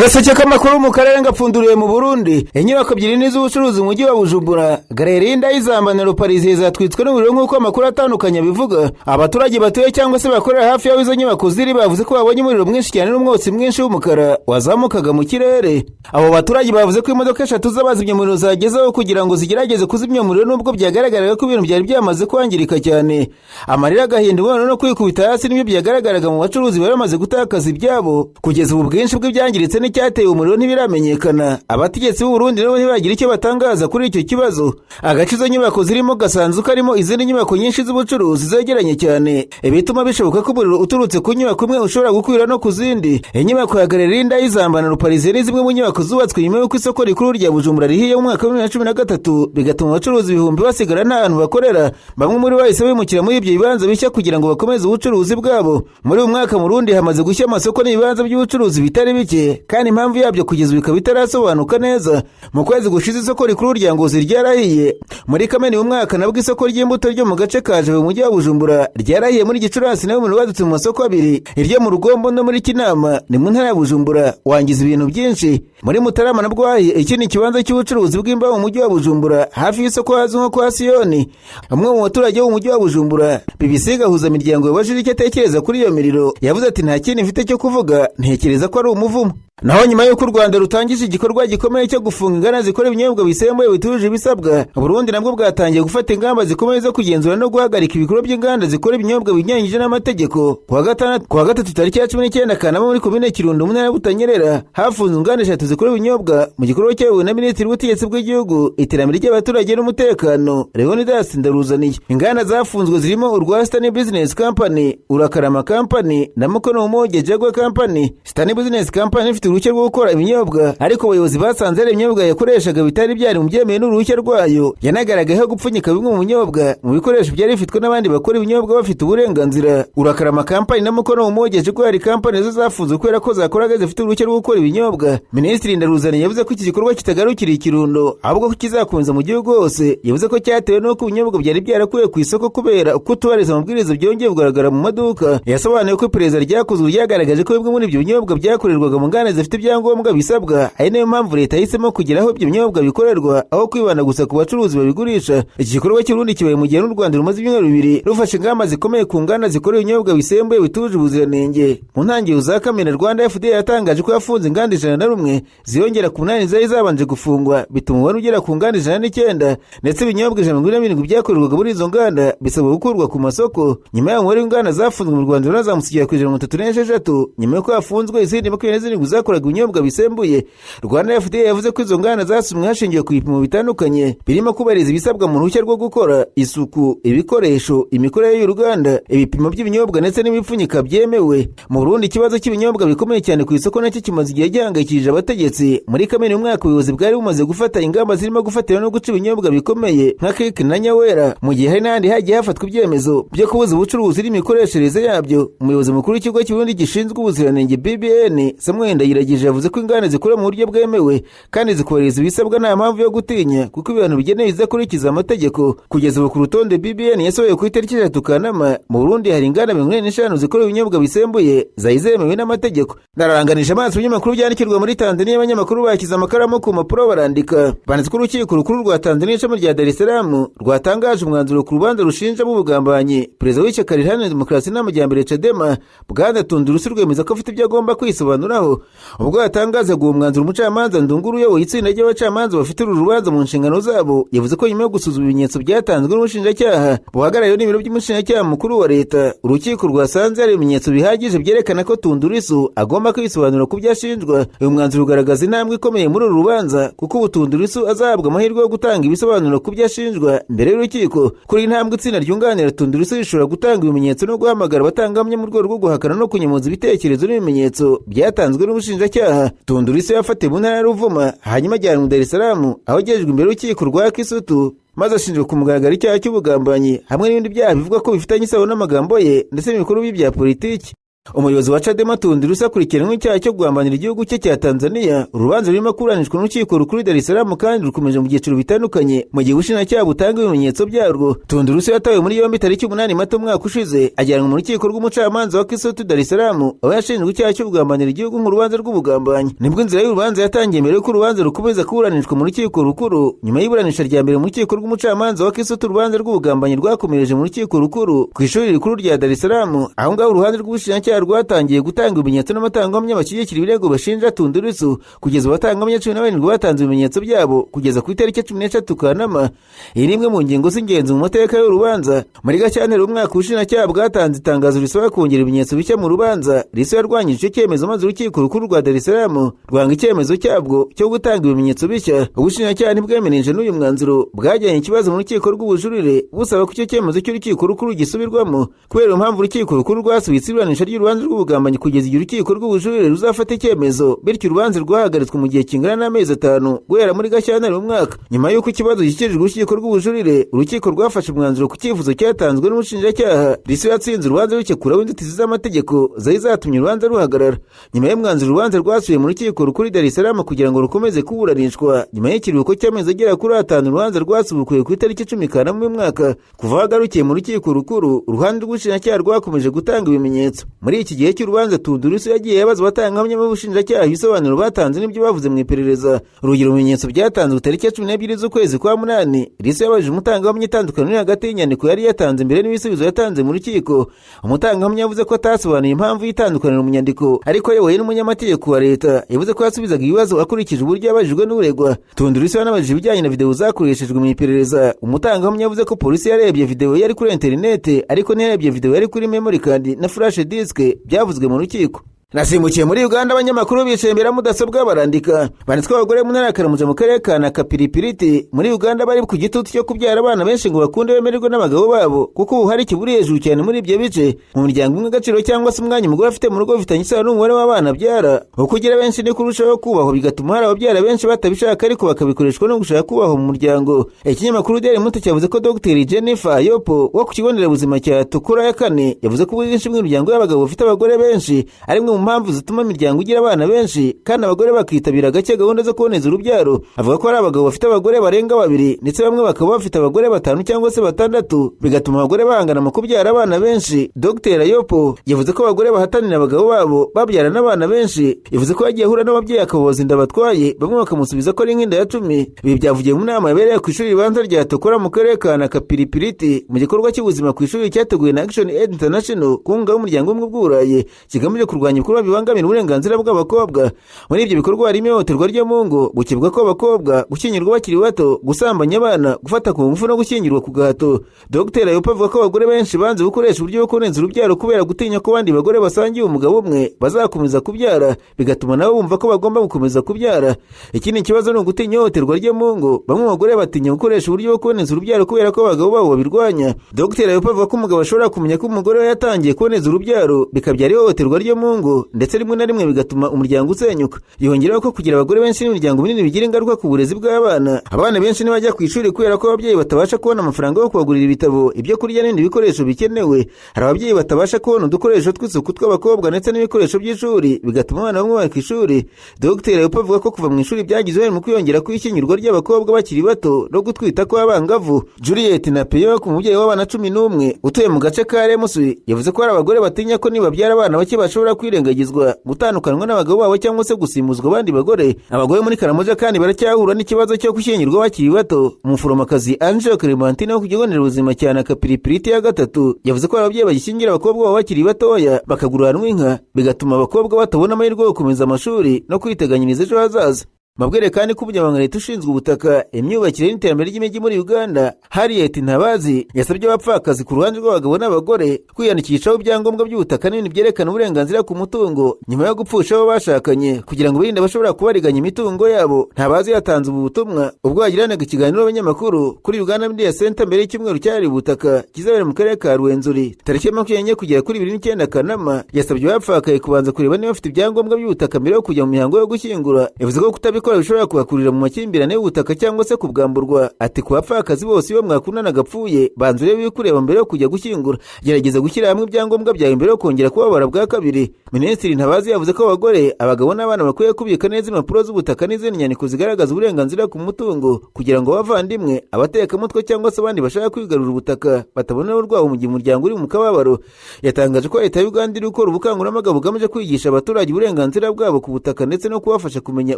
Agaseke k'amakuru mu karere gapfunduriwe mu Burundi. Inyubako ebyiri n'iz'ubucuruzi mu mujyi wa Bujumbura, Galerie Ndayizamba na Rupariziye, zatwitswe n'umuriro nk'uko amakuru atandukanye abivuga. Abaturage batuye cyangwa se bakorera hafi y'aho izo nyubako ziri bavuze ko babonye umuriro mwinshi cyane n'umwotsi mwinshi w'umukara wazamukaga mu kirere. Abo baturage bavuze ko imodoka eshatu z'abazimya umuriro zagezeho kugira ngo zigerageze kuzimya umuriro, nubwo byagaragaraga ko ibintu byari byamaze kwangirika cyane. Amarira, agahinda, umubabaro no kwikubita hasi nibyo byagaragaraga mu bacuruzi bari bamaze gutakaza ibyabo. Kugeza ubu bwinshi bw'ibyangiritse n'icyateye umuriro ntibiramenyekana. Abategetsi b'u Burundi nabo ntibagira icyo batangaza kuri icyo kibazo. Agace izo nyubako zirimo gasanzwe karimo izindi nyubako nyinshi z'ubucuruzi zegeranye cyane, ibituma bishoboka ko umuriro uturutse ku nyubako imwe ushobora gukwira no ku zindi. Inyubako ya Galerie Ndayizamba na Rupariziye ni zimwe mu nyubako zubatswe nyuma y'uko isoko rikuru rya Bujumbura rihiye mu mwaka wa 2013, bigatuma abacuruzi ibihumbi basigara nta hantu bakorera. Bamwe muri bo bahise bimukira muri ibyo bibanza bishya kugira ngo bakomeze ubucuruzi bwabo. Muri uyu mwaka mu Burundi hamaze gushya amasoko n'ibibanza by'ubucuruzi bitari bike, kandi impamvu yabyo kugeza ubu ikaba itarasobanuka neza. Mu kwezi gushize isoko rikuru rya Ngozi ryarahiye. Muri Kamena uyu mwaka nabwo isoko ry'imbuto ryo mu gace ka Jabe mu mujyi wa Bujumbura ryarahiye. Muri Gicurasi nawe umuriro wadutse mu masoko abiri, iryo mu Rugombo no muri Kinama, ni mu ntara ya Bujumbura, wangiza ibintu byinshi. Muri Mutarama nabwo hahiye ikindi kibanza cy'ubucuruzi bw'imbaho mu mujyi wa Bujumbura, hafi y'isoko hazwi nko kwa Siyoni. Umwe mu baturage bo mu mujyi wa Bujumbura BBC Gahuza Miryango yabajije icyo atekereza kuri iyo miriro, yavuze ati: "Nta kindi mfite cyo kuvuga, ntekereza ko ari umuvumo." Naho nyuma y'uko u Rwanda rutangije igikorwa gikomeye cyo gufunga inganda zikora ibinyobwa bisembuye bitujuje ibisabwa, Burundi nabwo bwatangiye gufata ingamba zikomeye zo kugenzura no guhagarika ibikorwa by'inganda zikora ibinyobwa binyuranyije n'amategeko. Kuwa gatandatu, kuwa gatatu tariki ya 19 Kanama, muri komine Kirundo mu ntara ya Butanyerera hafunzwe inganda eshatu zikora ibinyobwa mu gikorwa cyayobowe na Minisitiri w'Ubutegetsi bw'Igihugu, Iterambere ry'Abaturage n'Umutekano, Leonidas Ndaruzaniye. Inganda zafunzwe zirimo urwa Stani Business Company, Urakarama Company na Mukono Umoge Jagwe Company. Stani Business Company ifite uruhushya rwo gukora ibinyobwa, ariko abayobozi basanze ari ibinyobwa yakoreshaga bitari byari mu byemewe n'uruhushya rwayo. Yanagaragayeho gupfunyika bimwe mu binyobwa mu bikoresho byari bifitwe n'abandi bakora ibinyobwa bafite uburenganzira. Urakarama Company na Mukono Umoge Jagwe Company zo zafunzwe kubera ko zakoraga zifite uruhushya rwo gukora ibinyobwa. Minisitiri Ndaruzaniye yavuze ko iki gikorwa kitagarukira Ikirundo, ahubwo ko kizakomeza mu gihugu hose. Yavuze ko cyatewe n'uko ibinyobwa byari byarakuwe ku isoko kubera kutubahiriza amabwiriza byongeye kugaragara mu maduka. Yasobanuye ko iperereza ryakozwe ryagaragaje ko bimwe muri ibyo binyobwa byakorerwaga mu nganda zifite ibyangombwa bisabwa, ari nayo mpamvu leta yahisemo kugira aho ibyo binyobwa bikorerwa aho kwibanda gusa ku bacuruzi babigurisha. Iki gikorwa cy'Uburundi kibaye mu gihe n'u Rwanda rumaze ibyumweru 2 rufashe ingamba zikomeye ku nganda zikora ibinyobwa bisembuye bitujuje ubuziranenge. Mu ntangiriro za Kamena, Rwanda FDA yatangaje ko yafunze inganda 101, ziyongera ku 8 zari zabanje gufungwa, bituma umubare ugera ku nganda 109, ndetse ibinyobwa 147 byakorerwaga muri izo nganda bisabwa gukurwa ku masoko. Nyuma y'aho umubare w'inganda zafunzwe mu Rwanda unazamutse ugera ku 136, nyuma y'uko hafunzwe izindi 27 zakoraga ibinyobwa bisembuye. Rwanda FDA yavuze ko izo nganda zasumwe hashingiwe ku bipimo bitandukanye, birimo kubahiriza ibisabwa mu ruhushya rwo gukora, isuku, ibikoresho, imikorere y'uruganda, ibipimo by'ibinyobwa ndetse n'ibipfunyika byemewe. Mu Burundi ikibazo cy'ibinyobwa bikomeye cyane ku isoko nacyo kimaze igihe gihangayikishije abategetsi. Muri Kamena uyu mwaka ubuyobozi bwari bumaze gufata ingamba zirimo gufatira no guca ibinyobwa bikomeye nka Kiki na Nyawera, mu gihe hari n'ahandi hagiye hafatwa ibyemezo byo kubuza ubucuruzi n'imikoreshereze yabyo. Umuyobozi mukuru w'Ikigo cy'Uburundi gishinzwe ubuziranenge, BBN, Samuel Ndayiragije, yavuze ko inganda zikora mu buryo bwemewe kandi zikubahiriza ibisabwa nta mpamvu yo gutinya, kuko ibihano bigenewe izakurikiza amategeko. Kugeza ubu ku rutonde BBN yasohoye ku itariki 3 Kanama, mu Burundi hari inganda 45 zikora ibinyobwa bisembuye zari zemewe n'amategeko. Nararanganisha amaso ibinyamakuru byandikirwa muri Tanzania. Abanyamakuru bashyize amakaramu ku mpapuro barandika. Banditse ko Urukiko Rukuru rwa Tanzania ishami rya Dar es Salaam rwatangaje umwanzuro ku rubanza rushinjamo ubugambanyi perezida w'ishyaka riharanira demokarasi n'amajyambere, Chadema, Bwana Tundu Lissu, rwemeza ko afite ibyo agomba kwisobanuraho. Ubwo yatangazaga uwo mwanzuro, umucamanza Ndunguru uyoboye itsinda ry'abacamanza bafite uru rubanza mu nshingano zabo yavuze ko nyuma yo gusuzuma ibimenyetso byatanzwe n'ubushinjacyaha buhagarariwe n'ibiro by'umushinjacyaha mukuru wa leta, urukiko rwasanze hari ibimenyetso bihagije byerekana ko Tundu Lissu agomba kwisobanura ku byo ashinjwa. Uyu mwanzuro ugaragaza intambwe ikomeye muri uru rubanza, kuko ubu Tundu Lissu azahabwa amahirwe yo gutanga ibisobanuro ku byo ashinjwa mbere y'urukiko. Kuri iyi ntambwe, itsinda ryunganira Tundu Lissu rishobora gutanga ibimenyetso no guhamagara abatangabuhamya mu rwego rwo guhakana no kunyomoza ibitekerezo n'ibimenyetso byatanzwe n'ubushinjacyaha. Tundu Lissu yafatiwe mu ntara ya Ruvuma, hanyuma ajyanwa i Dar es Salaam, aho agejejwe imbere y'urukiko rwa Kisutu, maze ashinjwa ku mugaragaro icyaha cy'ubugambanyi hamwe n'ibindi byaha bivugwa ko bifitanye isano n'amagambo ye ndetse n'ibikorwa bye bya politiki. Umuyobozi wa Chadema Tundu Lissu akurikiranwe icyaha cyo guhambanira igihugu cye cya Tanzania. Urubanza rurimo kuburanishwa n'urukiko rukuru Dar es Salaam kandi rukomeje mu byiciro bitandukanye, mu gihe ubushinjacyaha butanga ibimenyetso byarwo. Tundu Lissu yatawe muri yombi tariki 8 Mata umwaka ushize, ajyanwa mu rukiko rw'umucamanza wa Kisutu Dar es Salaam, aho yashinjwe icyaha cyo kugambanira igihugu nk'urubanza rw'ubugambanyi. Nibwo inzira y'urubanza yatangiye mbere y'uko urubanza rukomeza kuburanishwa mu rukiko rukuru. Nyuma y'iburanisha rya mbere mu rukiko rw'umucamanza wa Kisutu, urubanza rw'ubugambanyi rwakomereje mu rukiko rukuru ku ishuri rikuru rya Dar es Salaam. Aho ngaho uruhande rw'ubushinjacyaha rwatangiye gutanga ibimenyetso n'amatangabuhamya bashyigikira ibirego bashinja Tundu Lissu. Kugeza abatangabuhamya 17 batanze ibimenyetso byabo kugeza ku itariki 13 Kanama. Iyi ni imwe mu ngingo z'ingenzi mu mateka y'urubanza. Muri Gashyantare umwaka, ubushinjacyaha bwatanze itangazo risaba kongera ibimenyetso bishya mu rubanza. Lissu yarwanyije icyo cyemezo, maze urukiko rukuru rwa Dar es Salaam rwanga icyemezo cyabwo cyo gutanga ibimenyetso bishya. Ubushinjacyaha ntibwemeranyije n'uyu mwanzuro, bwajyanye ikibazo mu rukiko rw'ubujurire busaba ko icyo cyemezo cy'urukiko rukuru gisubirwamo. Kubera iyo mpamvu, urukiko rukuru rwasubitse iburanisha ry'urubanza rw'ubugambanyi kugeza igihe urukiko rw'ubujurire ruzafata icyemezo. Bityo urubanza rwahagaritswe mu gihe kingana n'amezi 5 guhera muri Gashyantare umwaka. Nyuma y'uko ikibazo gishyikirijwe urukiko rw'ubujurire, urukiko rwafashe umwanzuro ku cyifuzo cyatanzwe n'ubushinjacyaha. Lissu yatsinze urubanza rukekuraho inzitizi z'amategeko zari zatumye urubanza ruhagarara. Nyuma y'umwanzuro, urubanza rwasubiye mu rukiko rukuru Dar es Salaam kugira ngo rukomeze kuburanishwa. Nyuma y'ikiruhuko cy'amezi agera kuri 5, urubanza rwasubukuwe ku itariki 10 Kanama uyu mwaka. Kuva hagarukiye mu rukiko rukuru, uruhande rw'ubushinjacyaha rwakomeje gutanga ibimenyetso. Muri iki gihe cy'urubanza, Tundu Lissu yagiye yabaza abatangabuhamya b'ubushinjacyaha ibisobanuro batanze n'ibyo bavuze mu iperereza. Urugero, ibimenyetso byatanzwe tariki ya 12 z'ukwezi kwa 8, Lissu yabajije umutangabuhamya itandukaniro hagati y'inyandiko yari yatanze mbere n'ibisubizo yatanze mu rukiko. Umutangabuhamya yavuze ko atasobanuye impamvu y'itandukaniro mu nyandiko, ariko ayoboye n'umunyamategeko wa leta yavuze ko yasubizaga ibibazo akurikije uburyo yabajijwe n'uregwa. Tundu Lissu yanabajije ibijyanye na videwo zakoreshejwe mu iperereza. Umutangabuhamya yavuze ko polisi yarebye videwo yari kuri interinete, ariko ntiyarebye videwo yari kuri memory card na flash disk byavuzwe mu rukiko. Nasimbukiye muri Uganda, abanyamakuru bicaye imbere ya mudasobwa barandika. Banditswe abagore mu ntara ya Karamoja mu karere ka Nakapiripiriti muri Uganda bari ku gitutu cyo kubyara abana benshi ngo bakunde bemererwe n'abagabo babo, kuko ubu hari kiburi hejuru cyane muri ibyo bice. Mu miryango imwe, agaciro cyangwa se umwanya umugore afite mu rugo bifitanye isano n'umubare w'abana abyara. Uko ugira benshi ni kurushaho kubahwa, bigatuma hari ababyara benshi batabishaka ariko bakabikoreshwa no gushaka kubahwa mu muryango. Ikinyamakuru Daily Monitor cyavuze ko Dr Jennifer Yopo wo ku kigo nderabuzima cya Tukura ya 4 yavuze ko ubwinshi bw'imiryango y'abagabo bafite abagore benshi ari imwe mu mpamvu zituma imiryango igira abana benshi kandi abagore bakitabira gake gahunda zo kuboneza urubyaro. Avuga ko hari abagabo bafite abagore barenga 2, ndetse bamwe bakaba bafite abagore 5 cyangwa se 6, bigatuma abagore bahangana mu kubyara abana benshi. Dr Yopo yavuze ko abagore bahatanira abagabo babo babyara n'abana benshi. Yavuze ko yagiye ahura n'ababyeyi akababaza inda batwaye, bamwe bakamusubiza ko ari nk'inda ya 10. Ibi byavugiye mu nama yabereye ku ishuri ribanza rya Tokora mu karere ka Nakapiripiriti, mu gikorwa cy'ubuzima ku ishuri cyateguwe na Action Aid International ku nkunga y'umuryango w'ubumwe bw'Uburayi, kigamije kurwanya ibikorwa bibangamira uburenganzira bw'abakobwa. Muri ibyo bikorwa harimo ihohoterwa ryo mu ngo, gukebwa kw'abakobwa, gushyingirwa bakiri bato, gusambanya abana, gufata ku ngufu no gushyingirwa ku gahato. Dr Ayopa avuga ko abagore benshi banze gukoresha uburyo bwo kuboneza urubyaro kubera gutinya ko abandi bagore basangiye umugabo umwe bazakomeza kubyara, bigatuma nabo bumva ko bagomba gukomeza kubyara. Ikindi kibazo ni ugutinya ihohoterwa ryo mu ngo. Bamwe mu bagore batinya gukoresha uburyo bwo kuboneza urubyaro kubera ko abagabo babo babirwanya. Dr Ayopa avuga ko umugabo ashobora kumenya ko umugore we yatangiye kuboneza urubyaro, bikabyara ihohoterwa ryo mu ngo, ndetse rimwe na rimwe bigatuma umuryango usenyuka. Yongeraho ko kugira abagore benshi n'imiryango minini bigira ingaruka ku burezi bw'abana. Abana benshi ntibajya ku ishuri kubera ko ababyeyi batabasha kubona amafaranga yo kubagurira ibitabo, ibyo kurya n'ibindi bikoresho bikenewe. Hari ababyeyi batabasha kubona udukoresho tw'isuku tw'abakobwa ndetse n'ibikoresho by'ishuri, bigatuma abana bamwe bari ku ishuri. Dr Ayopa avuga ko kuva mu ishuri byagize uruhare mu kwiyongera kw'ishyingirwa ry'abakobwa bakiri bato no gutwita kw'abangavu. Juliet Napeyo, ku mubyeyi w'abana 11 utuye mu gace ka Remuswi, yavuze ko hari abagore batinya ko nibabyara abana bake bashobora kwirengagizwa, gutandukanywa n'abagabo babo cyangwa se gusimbuzwa abandi bagore. Abagore muri Karamoja kandi baracyahura n'ikibazo cyo gushyingirwa bakiri bato. Umuforomokazi Angel Clementine wo ku kigo nderabuzima cya Nakapiripiriti ya 3 yavuze ko ababyeyi bagishyingira abakobwa babo bakiri batoya bakaguranwa inka, bigatuma abakobwa batabona amahirwe yo gukomeza amashuri no kwiteganyiriza ejo hazaza. Mabwire kandi ko umunyamabanga leta ushinzwe ubutaka, imyubakire n'iterambere ry'imijyi muri Uganda, Harriet Ntabazi, yasabye abapfakazi ku ruhande rw'abagabo n'abagore kwiyandikishaho ibyangombwa by'ubutaka n'ibindi byerekana uburenganzira ku mutungo nyuma yo gupfusha abo bashakanye, kugira ngo birinde abashobora kubariganya imitungo yabo. Ntabazi yatanze ubu butumwa ubwo yagiranaga ikiganiro n'abanyamakuru kuri Uganda Media Center mbere y'icyumweru cyahariwe ubutaka kizabera mu karere ka Rwenzori tariki ya 24 kugera kuri 29 Kanama. Yasabye abapfakaye kubanza kureba niba bafite ibyangombwa by'ubutaka mbere yo kujya mu mihango yo gushyingura. Yavuze ko kutabikora kutabikora bishobora kubakurira mu makimbirane y'ubutaka cyangwa se kubwamburwa. Ati ku bapfakazi bose iyo mwakundana gapfuye, banza urebe ibikureba mbere yo kujya gushyingura, gerageza gushyira hamwe ibyangombwa byawe mbere yo kongera kubabara bwa kabiri. Minisitiri Ntabazi yavuze ko abagore, abagabo n'abana bakwiye kubika neza impapuro z'ubutaka n'izindi nyandiko zigaragaza uburenganzira ku mutungo, kugira ngo abavandimwe, abatekamutwe cyangwa se abandi bashaka kwigarurira ubutaka batabonera urwaho mu gihe umuryango uri mu kababaro. Yatangaje ko leta ya Uganda iri gukora ubukangurambaga bugamije kwigisha abaturage uburenganzira bwabo ku butaka ndetse no kubafasha kumenya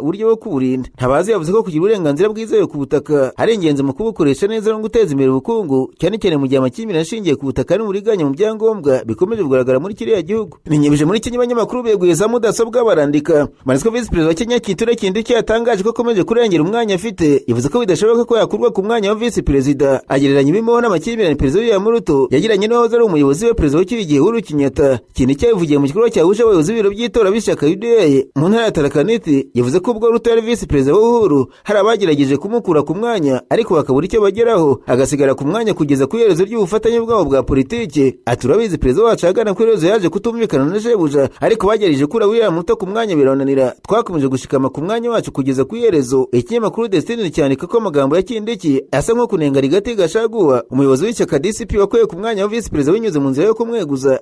uburyo bwo kuburinda. Ntabazi yavuze ko kugira uburenganzira bwizewe ku butaka ari ingenzi mu kubukoresha neza no guteza imbere ubukungu, cyane cyane mu gihe amakimbirane ashingiye ku butaka n'uburiganya mu byangombwa bikomeje kugaragara muri kiriya gihugu. Ninyibije muri Kenya, abanyamakuru beguye za mudasobwa barandika. Manitswe visi perezida wa Kenya Kithure Kindiki yatangaje ko akomeje kurengera umwanya afite, yavuze ko bidashoboka ko yakurwa ku mwanya wa visi perezida, agereranya ibimuho n'amakimbirane perezida William Ruto yagiranye n'uwahoze ari umuyobozi we, perezida w'iki gihe Uhuru Kenyatta. Kindiki yabivugiye mu gikorwa cyahuje abayobozi b'ibiro by'itora b'ishyaka UDA mu ntara ya Tharaka Nithi. Yavuze ko ubwo Ruto yari visi perezida wa Uhuru hari abagerageje kumukura ku mwanya ariko bakabura icyo bageraho, agasigara ku mwanya kugeza ku iherezo ry'ubufatanye bwabo bwa politiki. Ati urabizi, perezida wacu ahagana ku iherezo yaje kutumvikana na shebuja, ariko bagerageje gukura William Ruto ku mwanya birananira, twakomeje gushikama ku mwanya wacu kugeza ku iherezo. Ikinyamakuru Destiny cyandika ko amagambo ya Kindiki asa nko kunenga Rigathi Gachagua, umuyobozi w'ishyaka DCP wakuye ku mwanya wa visi perezida binyuze mu nzira yo kumweguza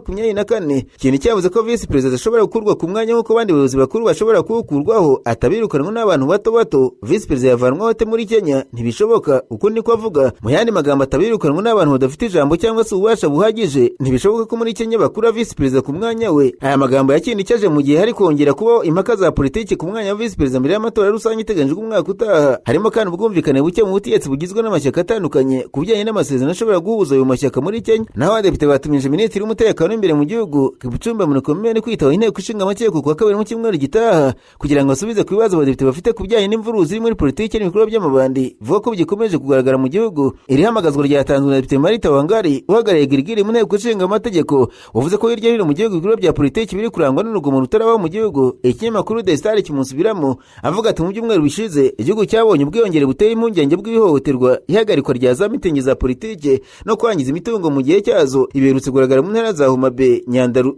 2024. Kindiki yavuze ko visi perezida ashobora gukurwa ku mwanya nk'uko abandi bayobozi bakuru bashobora kuwukurwaho, atabirukanwa n'abantu bato bato. Visi perezida yavanwaho ate muri Kenya? Ntibishoboka, uko niko avuga. Mu yandi magambo, atabirukanwa n'abantu badafite ijambo cyangwa se ububasha buhagije. Ntibishoboka ko muri Kenya bakura visi perezida ku mwanya we. Aya magambo ya Kindiki aje mu gihe hari kongera kubaho impaka za politiki ku mwanya wa visi perezida mbere y'amatora rusange iteganyijwe umwaka utaha. Harimo kandi ubwumvikane buke mu butegetsi bugizwe n'amashyaka atandukanye ku bijyanye n'amasezerano ashobora guhuza ayo mashyaka muri Kenya. Naho abadepite batumije minisitiri w'umutekano w'imbere mu gihugu Kipchumba Murkomen kwitaba inteko ishinga amategeko kuwa kabiri mu cyumweru gitaha, kugira ngo asubize ku bibazo abadepite bafite ku bijyanye n'imvururu ziri muri politiki n'ibikorwa by'amabandi vuga ko bigikomeje kugaragara mu gihugu. Iri hamagazwa ryatanzwe na Depite Marita Wangari uhagarariye Gilgil mu nteko ishinga amategeko, wavuze ko hirya no hino mu gihugu ibikorwa bya politiki biri kurangwa n'urugomo rutarabaho mu gihugu. Ikinyamakuru The Star kimusubiramo avuga ati mu byumweru bishize igihugu cyabonye ubwiyongere buteye impungenge bw'ihohoterwa, ihagarikwa rya za mitingi za politiki no kwangiza imitungo mu gihe cyazo, iberutse kugaragara mu ntara za Homa Bay,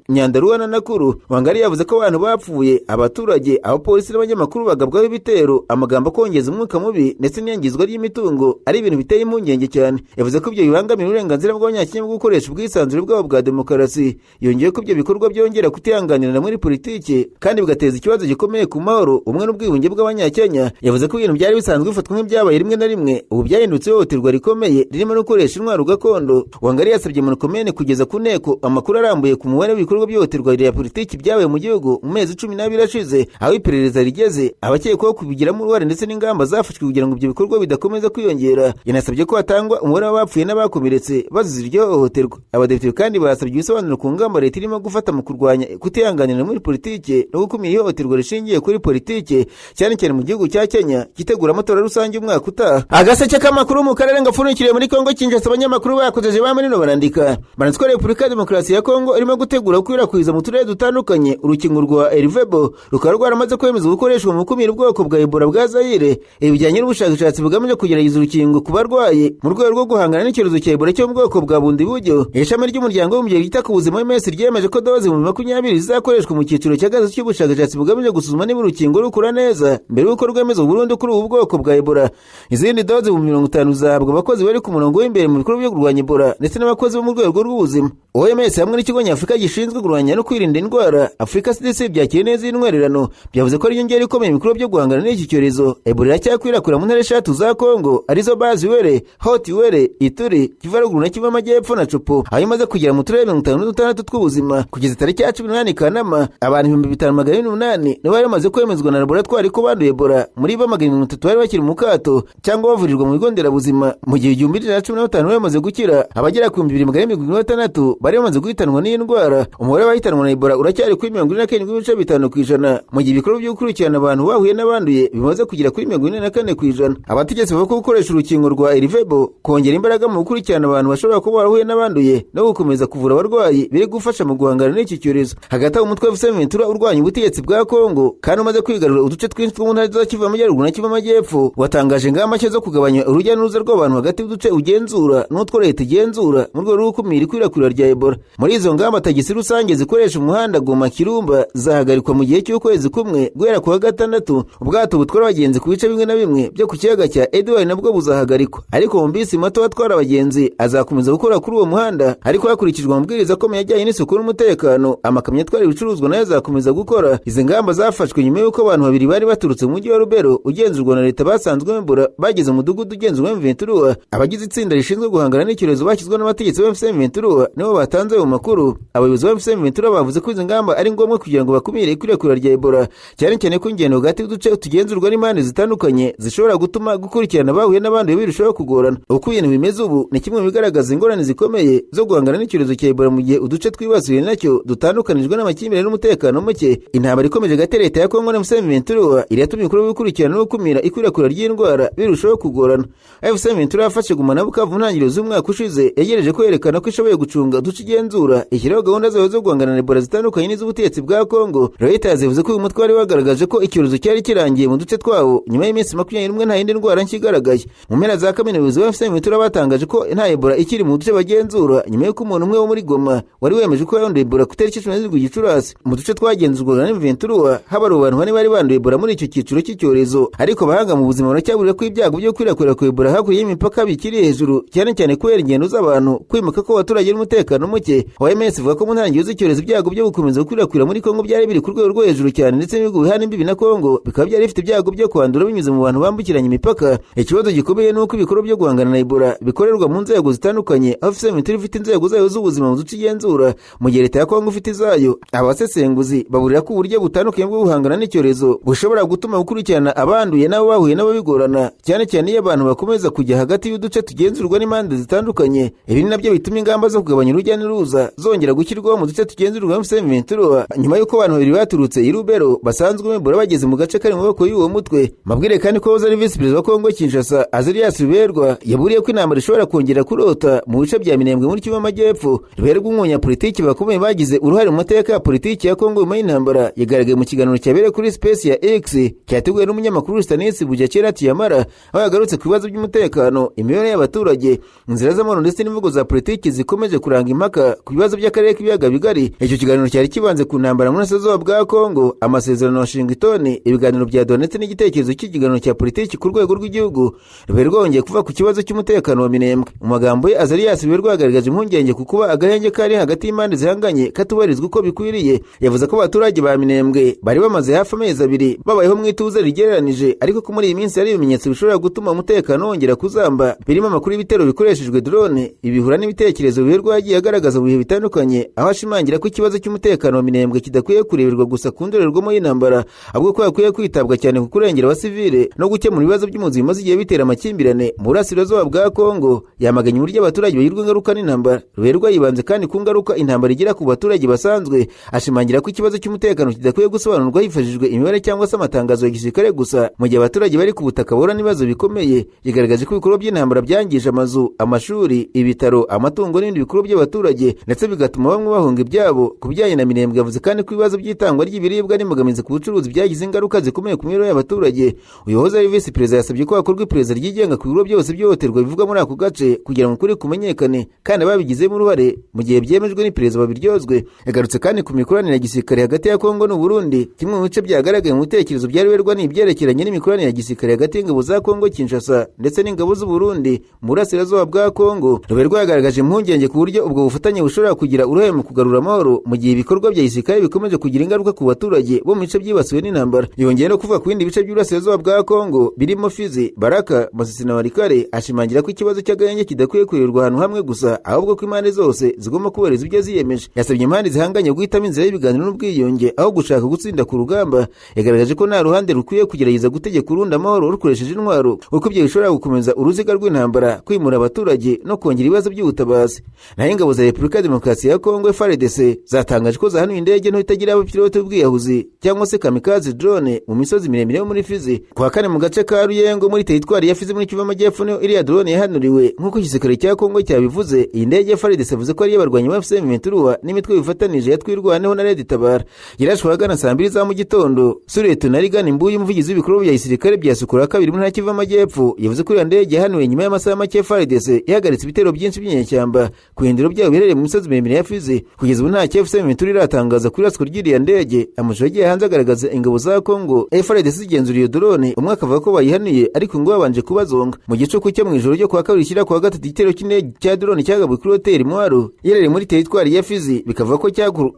Nyandarua na Nakuru. Wangari yavuze ko abantu bapfuye, abaturage, abapolisi n'abanyamakuru bagabwaho ibitero, amagambo akongeza umwuka mubi ndetse n'iyangizwa ry'imitungo ari ibintu biteye impungenge cyane. Yavuze ko ibyo bibangamira uburenganzira bw'abanyakenya bwo gukoresha ubwisanzure bwabo bwa demokarasi. Yongeye ko ibyo bikorwa byongera kutihanganirana muri politiki kandi bigateza ikibazo gikomeye ku mahoro, ubumwe n'ubwiyunge bw'abanyakenya. Yavuze ko ibintu byari bisanzwe bifatwa nk'ibyabaye rimwe na rimwe ubu byahindutse ihohoterwa rikomeye ririmo no gukoresha intwaro gakondo. Wangari yasabye Murkomen kugeza ku nteko amakuru arambuye ku mubare w'ibikorwa by'ihohoterwa rya politiki byabaye mu gihugu mu mezi 12 ashize, aho iperereza rigeze, abakekwaho kubigiramo uruhare ndetse n'ingamba zafashwe kugira ngo ibyo bikorwa bidakomeza kwiyongera. Yanasabye ko hatangwa umubare w'abapfuye n'abakomeretse bazize iryo hohoterwa. Abadepite kandi basabye ibisobanuro ku ngamba leta irimo gufata mu kurwanya kutihanganira muri politiki no gukumira ihohoterwa rishingiye kuri politiki, cyane cyane mu gihugu cya Kenya gitegura amatora rusange umwaka utaha. Agaseke k'amakuru mu karere ngapfundikiriye muri Kongo Kinshasa, abanyamakuru bakojeje ba Marino barandika banditswe Repubulika ya Demokarasi ya Kongo irimo gutegura gukwirakwiza mu turere dutandukanye urukingo rwa Ervebo, rukaba rwaramaze kwemezwa gukoreshwa mu gukumira ubwoko bwa Ebola bwa Zaire. Ibi bijyanye n'ubushakashatsi bugamije kugerageza urukingo ku barwayi mu rwego rwo guhangana n'icyorezo cya Ebola cyo mu bwoko bwa Bundibugyo. Ishami ry'umuryango w'abibumbye ryita ku buzima OMS ryemeje ko doze 20,000 zizakoreshwa mu cyiciro cya gatatu cy'ubushakashatsi bugamije gusuzuma niba urukingo rukura neza mbere y'uko rwemezwa burundu kuri ubu bwoko bwa Ebola. Izindi doze 50,000 zizahabwa abakozi bari ku murongo w'imbere mu bikorwa byo kurwanya Ebola ndetse n'abakozi bo mu rwego rw'ubuzima. OMS hamwe n'ikigo nyafurika gishinzwe kurwanya no kwirinda indwara Africa CDC byakiriye neza iyi ntwererano, byavuze ko ari inyongera ikomeye mu bikorwa byo guhangana n'iki cyorezo. Ebola iracyakwirakwira mu ntara 3 za Kongo arizo Bas-Uele, Haut-Uele, Ituri, Kivu Ruguru na Kivu Amajyepfo na Tshopo, aho imaze kugera mu turere 56 tw'ubuzima. Kugeza tariki ya 18 Kanama, abantu 5408 nibo bari bamaze kwemezwa na laboratwari ko banduye Ebola, muri bo 130 bari bakiri mu kato cyangwa bavurirwa mu bigo nderabuzima, mu gihe 1015 bari bamaze gukira. Abagera ku 2476 bari bamaze guhitanwa n'iyi ndwara. Umubare w'abahitanwa na Ebola uracyari kuri 47.5%, mu gihe ibikorwa byo gukurikirana abantu bahuye n'abanduye bimaze kugera kuri 44%. Abategetsi bavuga ko gukoresha urukingo rwa Ervebo, kongera imbaraga mu gukurikirana abantu bashobora kuba barahuye n'abanduye no gukomeza kuvura abarwayi biri gufasha mu guhangana n'iki cyorezo. Hagati aho umutwe wa M23 urwanya ubutegetsi bwa Kongo kandi umaze kwigarurira uduce twinshi two mu ntara za Kivu Amajyaruguru na Kivu Amajyepfo, watangaje ingamba nshya zo kugabanya urujya n'uruza rw'abantu hagati y'uduce ugenzura n'utwo leta igenzura mu rwego rwo gukumira ikwirakwira rya Ebola. Ebola. Muri izo ngamba, tagisi rusange zikoresha umuhanda Goma Kirumba zahagarikwa mu gihe cy'ukwezi kumwe guhera ku wa gatandatu. Ubwato butwara abagenzi ku bice bimwe na bimwe byo ku kiyaga cya Edward nabwo buzahagarikwa, ariko mu bisi mato atwara abagenzi azakomeza gukora kuri uwo muhanda, ariko hakurikijwe amabwiriza akomeye ajyanye n'isuku n'umutekano. Amakamyo atwara ibicuruzwa nayo azakomeza gukora. Izi ngamba zafashwe nyuma y'uko abantu babiri bari baturutse mu mujyi wa Rubero ugenzurwa na leta basanzwe Ebola bageze mu mudugudu ugenzurwa M23. Abagize itsinda rishinzwe guhangana n'icyorezo bashyizweho n'abategetsi ba M23 nibo batanze ayo makuru. Abayobozi ba M23 bavuze ko izi ngamba ari ngombwa kugira ngo bakumire ikwirakwira rya Ebola, cyane cyane ko ingendo hagati y'uduce tugenzurwa n'impande zitandukanye zishobora gutuma gukurikirana abahuye n'abandi birushaho kugorana. Uko ibintu bimeze ubu ni kimwe mu bigaragaza ingorane zikomeye zo guhangana n'icyorezo cya Ebola mu gihe uduce twibasiwe nacyo dutandukanijwe n'amakimbirane n'umutekano muke. Intambara ikomeje hagati ya leta ya Kongo na M23 iratuma ibikorwa byo gukurikirana no gukumira ikwirakwira ry'indwara birushaho kugorana. M23 yafashe Goma na Bukavu mu ntangiriro z'umwaka ushize, yegereje kwerekana ko ishoboye gucunga uduce igenzura, ishyiraho gahunda zayo zo guhangana na Ebola zitandukanye n'iz'ubutegetsi bwa Kongo. Reuters yavuze ko uyu mutwe wari wagaragaje ko icyorezo cyari kirangiye mu duce twawo nyuma y'iminsi 21 nta yindi ndwara nshya igaragaye. Mu mpera za Kamena, abayobozi ba M23 batangaje ko nta Ebola ikiri mu duce bagenzura, nyuma y'uko umuntu umwe wo muri Goma wari wemeje ko yanduye Ebola ku itariki 17 Gicurasi. Mu duce twagenzurwaga na M23 habari abantu bane bari banduye Ebola muri icyo cyiciro cy'icyorezo, ariko abahanga mu buzima baracyaburira ko ibyago byo kwirakwira kwa Ebola hakurya y'imipaka bikiri hejuru, cyane cyane kubera ingendo z'abantu, kwimuka kw'abaturage n'umutekano muke. OMS ivuga ko mu ntangiriro z'icyorezo ibyago byo gukomeza gukwirakwira muri Kongo byari biri ku rwego rwo hejuru cyane, ndetse n'ibihugu bihana imbibi na Kongo bikaba byari bifite ibyago byo kwandura binyuze mu bantu bambukiranya imipaka. Ikibazo gikomeye ni uko ibikorwa byo guhangana na Ebola bikorerwa mu nzego zitandukanye, aho M23 ifite inzego zayo z'ubuzima mu duce igenzura, mu gihe leta ya Kongo ifite izayo. Abasesenguzi baburira ko uburyo butandukanye bwo guhangana n'icyorezo bushobora gutuma gukurikirana abanduye n'abo bahuye nabo bigorana, cyane cyane iyo abantu bakomeza kujya hagati y'uduce tugenzurwa n'impande zitandukanye. Ibi ni nabyo bituma ingamba zo kugabanya urujya n'uruza zongera gushyirwaho mu duce tugenzurwa M23, nyuma y'uko abantu babiri baturutse i Rubero basanzwe Ebola bageze mu gace kari mu maboko y'uwo mutwe. Mabwire kandi ko wahoze ari visi perezida wa Kongo Kinshasa Azarias Ruberwa yaburiye ko intambara ishobora kongera kurota mu bice bya Minembwe muri Kivu y'Amajyepfo. Ruberwa, umunyapolitiki bakomeye bagize uruhare mu mateka ya politiki ya Kongo nyuma y'intambara, yagaragaye mu kiganiro cyabereye kuri Space ya X cyateguwe n'umunyamakuru Stanis Bujakera Tiyamara, aho yagarutse ku bibazo by'umutekano, imibereho y'abaturage, inzira z'amahoro ndetse n'imvugo za politiki zikomeje kuranga impaka ku bibazo by'akarere k'ibiyaga bigari. Icyo kiganiro cyari kibanze ku ntambara mu burasirazuba bwa Kongo, amasezerano ya Washington, ibiganiro bya Doha ndetse n'igitekerezo cy'ikiganiro cya politiki ku rwego rw'igihugu. Ruberwa yongeye kuva ku kibazo cy'umutekano wa Minembwe. Mu magambo ye, Azarias Ruberwa yagaragaje impungenge ku kuba agahenge kari hagati y'impande zihanganye katubahirizwa uko bikwiriye. Yavuze ko abaturage ba Minembwe bari bamaze hafi amezi 2 babayeho mu ituze rigereranije, ariko ko muri iyi minsi hari ibimenyetso bishobora gutuma umutekano wongera kuzamba, birimo amakuru y'ibitero bikoreshejwe drone. Ibihura n'ibitekerezo Ruberwa yagiye agaragaza mu bihe bitandukanye, aho ashimangira ko ikibazo cy'umutekano wa Minembwe kidakwiye kureberwa gusa ku ndorerwamo y'intambara, ahubwo ko hakwiye kwitabwa cyane ku kurengera abasivile no gukemura ibibazo by'impunzi bimaze igihe bitera amakimbirane mu burasirazuba bwa Kongo. Yamaganye uburyo abaturage bagirwa ingaruka n'intambara. Ruberwa yibanze kandi ku ngaruka intambara igira ku baturage basanzwe, ashimangira ko ikibazo cy'umutekano kidakwiye gusobanurwa hifashishijwe imibare cyangwa se amatangazo ya gisirikare gusa, mu gihe abaturage bari ku butaka bahura n'ibibazo bikomeye. Yigaragaje ko ibikorwa by'intambara byangije amazu, amashuri, ibitaro, amatungo n'ibindi bikorwa by'abaturage, ndetse bigatuma bamwe bahunga ibyabo. Ku bijyanye na Minembwe, yavuze kandi ko ibibazo by'itangwa ry'ibiribwa n'imbogamizi ku bucuruzi byagize ingaruka zikomeye ku mibereho y'abaturage. Uyu wahoze ari visi perezida yasabye ko hakorwa iperereza ryigenga ku biro byose by'ihohoterwa bivugwa muri ako gace kugira ngo ukuri kumenyekane, kandi ababigizemo uruhare mu gihe byemejwe n'iperereza babiryozwe. Yagarutse kandi ku mikoranire ya gisirikare hagati ya Kongo n'u Burundi. Kimwe mu bice byagaragaye mu bitekerezo bya Ruberwa ni ibyerekeranye n'imikoranire ya gisirikare hagati y'ingabo za Kongo Kinshasa ndetse n'ingabo z'u Burundi mu burasirazuba bwa Kongo. Ruberwa yagaragaje impungenge ku buryo ubwo bufatanye bushobora kugira uruhare mu kugarura amahoro mu gihe ibikorwa bya gisirikare bikomeje kugira ingaruka ku baturage bo mu bice byibasiwe n'intambara. Yongeye no kuvuga ku bindi bice by'uburasirazuba bwa Kongo birimo Fizi, Baraka, Masisi na Walikale, ashimangira ko ikibazo cy'agahenge kidakwiye kureberwa ahantu hamwe gusa, ahubwo ko impande zose zigomba kubahiriza ibyo ziyemeje. Yasabye impande zihanganye guhitamo inzira y'ibiganiro n'ubwiyunge aho gushaka gutsinda ku rugamba. Yagaragaje ko nta ruhande rukwiye kugerageza gutegeka urundi amahoro rukoresheje intwaro, kuko ibyo bishobora gukomeza uruziga rw'intambara, kwimura abaturage no kongera ibibazo by'ubutabazi. Naho ingabo za Repubulika ya Demokarasi ya Kongo FARDC zatangaje ko zahanuye indege nto itagira abapilote b'ubwiyahuzi cyangwa se kamikaze drone mu misozi miremire yo muri Fizi. Ku wa kane, mu gace ka Ruyengo muri teritwari ya Fizi muri Kivu y'Amajyepfo niho iriya drone yahanuriwe, nk'uko igisirikare cya Kongo cyabivuze. Iyi ndege ya FARDC yavuze ko ari iy'abarwanyi ba M23 n'imitwe bifatanije ya Twirwaneho na Red Tabara. Yarashwe ahagana saa 2 za mu gitondo. Suriyetona Rigana Mbuyu, umuvugizi w'ibikorwa bya gisirikare bya Sokola 2 mu ntara Kivu y'Amajyepfo, yavuze ko iriya ndege yahanuwe nyuma y'amasaha make FARDC yahagaritse ibitero byinshi by'inyeshyamba ku bihindiro. byabo biherereye mu misozi miremire ya Fizi. Kugeza ubu nta AFC M23 iratangaza kuri iraswa ry'iriya ndege. Amashusho yagiye hanze agaragaza ingabo za Congo FARDC zigenzura iyo drone, umwe akavuga ko bayihaniye ariko ngo babanje kubazonga. Mu gicuku cyo mu ijoro ryo kuwa kabiri shyira kuwa gatatu, igitero cy'indege cya drone cyagabwe kuri hoteli Mwaro iherereye muri teritwari ya Fizi,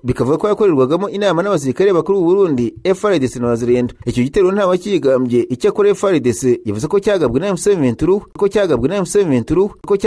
bikavuga ko yakorerwagamo inama n'abasirikare bakuru b'u Burundi, FARDC na Wazalendo. Icyo gitero nta wakigambye, icyakora FARDC yavuze ko cyagabwe na M23, ko cyagabwe na M23, ko